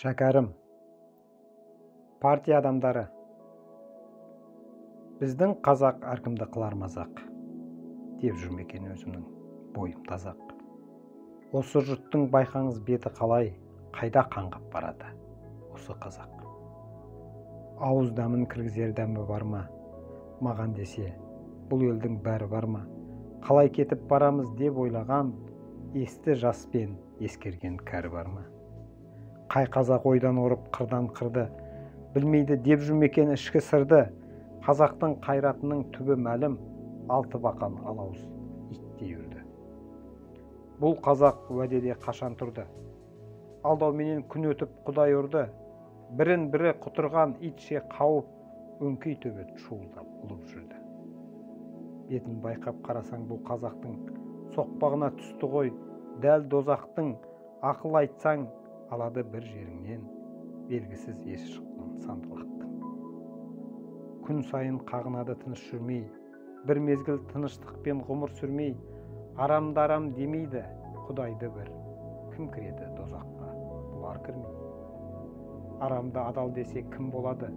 Шәкәрім. Партия адамдары. Біздің қазақ әркімді қылар мазақ, деп жүрме екен өзімнің бойым тазақ. Осы жұрттың байқаңыз беті қалай, қайда қаңғып барады осы қазақ. Ауыз дәмін кіргізер дәмі бар ма? Маған десе, бұл елдің бәрі бар ма? Қалай кетіп барамыз деп ойлаған, есті жас пен ескерген кәрі бар ма? Қай қазақ ойдан ұрып қырдан қырды, білмейді деп жүрмекен ішкі сырды. Қазақтың қайратының түбі мәлім, алты бақан алауыз иттей үрді. Бұл қазақ уәдеде қашан тұрды? Алдауменен күн өтіп құдай ұрды. Бірін бірі құтырған итше қауып, өңкей төбет шуылдап ұлып жүрді. Бетін байқап қарасаң бұл қазақтың соқпағына түсті ғой дәл дозақтың. Ақыл айтсаң алады бір жеріңнен, белгісіз есі шыққан сандалақтың. Күн сайын қағынады тыныш жүрмей, бір мезгіл тыныштықпен ғұмыр сүрмей, арамды-арам демейді құдайды бір, кім кіреді дозаққа, бұлар кірмей. Арамды адал десе кім болады?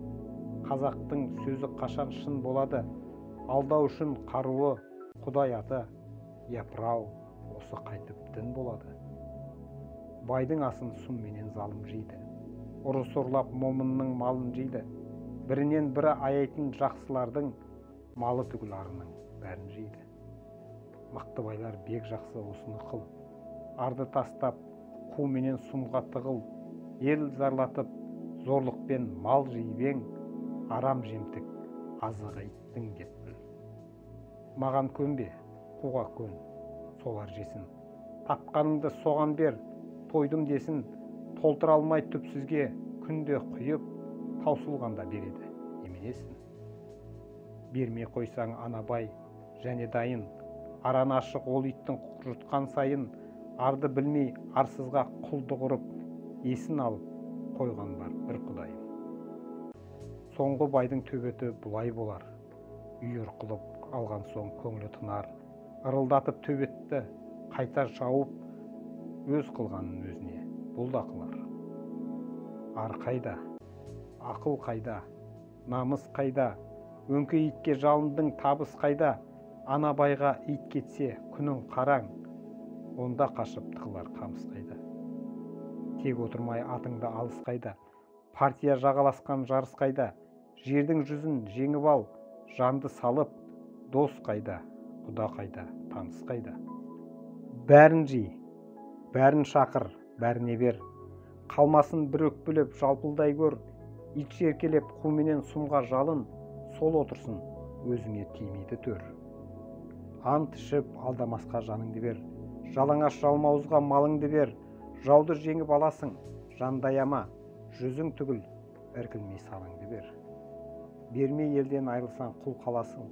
Қазақтың сөзі қашан шын болады? Алдау үшін қаруы құдай аты, япырау, осы қайтып дін болады. Байдың асын сұмменен залым жейді, ұры сорлап момынның малын жейді. Бірінен бірі аяйтын жақсылардың малы түгіл арының бәрін жейді. Мықты байлар бек жақсы осыны қыл, арды тастап қу менен сұмға тығыл. Ел зарлатып зорлықпен мал жиып ең, арам жемтік азығы иттің деп біл. Маған көнбе, қуға көн, солар жесін. Тапқаныңды соған бер, тойдым десін. Толтыра алмай түпсізге күнде құйып, таусылғанда береді неменесін. Бермей қойсаң анабай және дайын, араны ашық ол иттің жұтқан сайын. Арды білмей арсызға құлдық ұрып, есін алып қойған бар бір құдайым. Соңғы байдың төбеті бұлай болар, үйір қылып алған соң көңілі тынар. Ырылдатып төбетті қайта жауып, өз қылғанын өзіне бұл да қылар. Ар қайда, ақыл қайда, намыс қайда, өңкей итке жалындың табыс қайда? Ана байға ит кетсе күнің қараң, онда қашып тығылар қамыс қайда? Тек отырмай атыңды алыс қайда, партия жағаласқан жарыс қайда? Жердің жүзін жеңіп ал, жанды салып, дос қайда, құда қайда, таныс қайда? Бәрін жи, бәрін шақыр, бәріне бер. Қалмасын бір өкпелеп жалпылдай көр. Ит жеркелеп қуменен сұмға жалын, сол отырсын өзіңе тимейді төр. Ант ішіп алдамасқа жаныңды бер, жалаңаш жалмауызға малыңды бер. Жауды жеңіп аласың, жанды аяма, жүзің түгіл іркілмей салыңды бер. Бермей елден айырылсаң құл қаласың,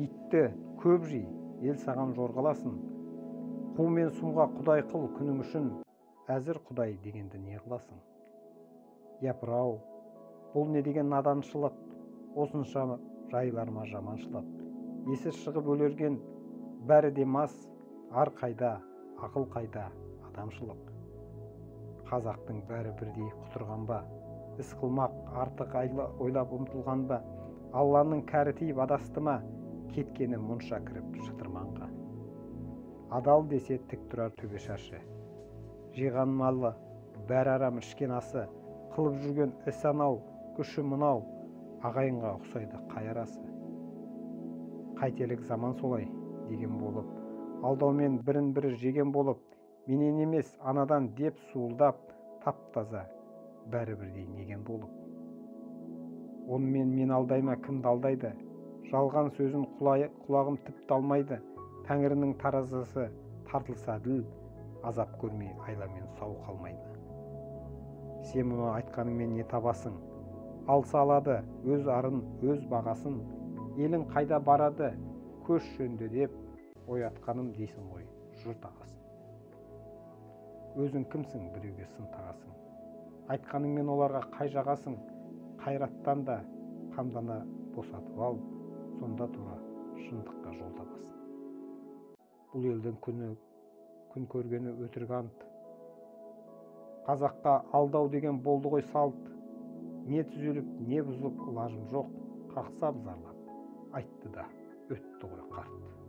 итті көп жи, ел саған жорғаласын. Қу мен сұмға құдай қыл күнің үшін, әзір құдай дегенді не қыласың? Япырау, бұл не деген наданшылық, осынша жайылар ма жаманшылық? Есі шығып өлерген бәрі де мас, ар қайда, ақыл қайда, адамшылық. Қазақтың бәрі бірдей құтырған ба? Іс қылмақ артық ойлап ұмтылған ба? Алланың кәрі тиіп адасты ма? Кеткені мұнша кіріп шытырманға. Адал десе тік тұрар төбе шашы, жиған малы бәрі арам ішкен асы, қылып жүрген іс анау, күші мынау, ағайынға ұқсайды қай арасы. Қайтелік заман солай деген болып, алдаумен бірін бірі жеген болып, менен емес анадан деп суылдап, тап-таза бәрі бірдей неген болып. Онымен мен алдай ма, кімді алдайды? Жалған сөзін құлағым тіпті алмайды. Тәңірінің таразысы тартылса әділ, азап көрмей айламен сау қалмайды. Сен мұны айтқаныңмен не табасың? Алса алады өз арын, өз бағасын. Елің қайда барады, көш жөнде деп оятқаным дейсің ғой жұрт ағасын. Өзің кімсің, біреуге сын тағасың? Айтқаныңмен оларға қай жағасың? Қайраттан да қамдана босатып ал, сонда тура шындыққа жол табасың. Бұл елдің күні, күн көргені өтірік ант. Қазаққа алдау деген болды ғой салт. Не түзеліп, не бұзылып, ылажым жоқ, қақсап зарлап айтты да өтті ғой қарт.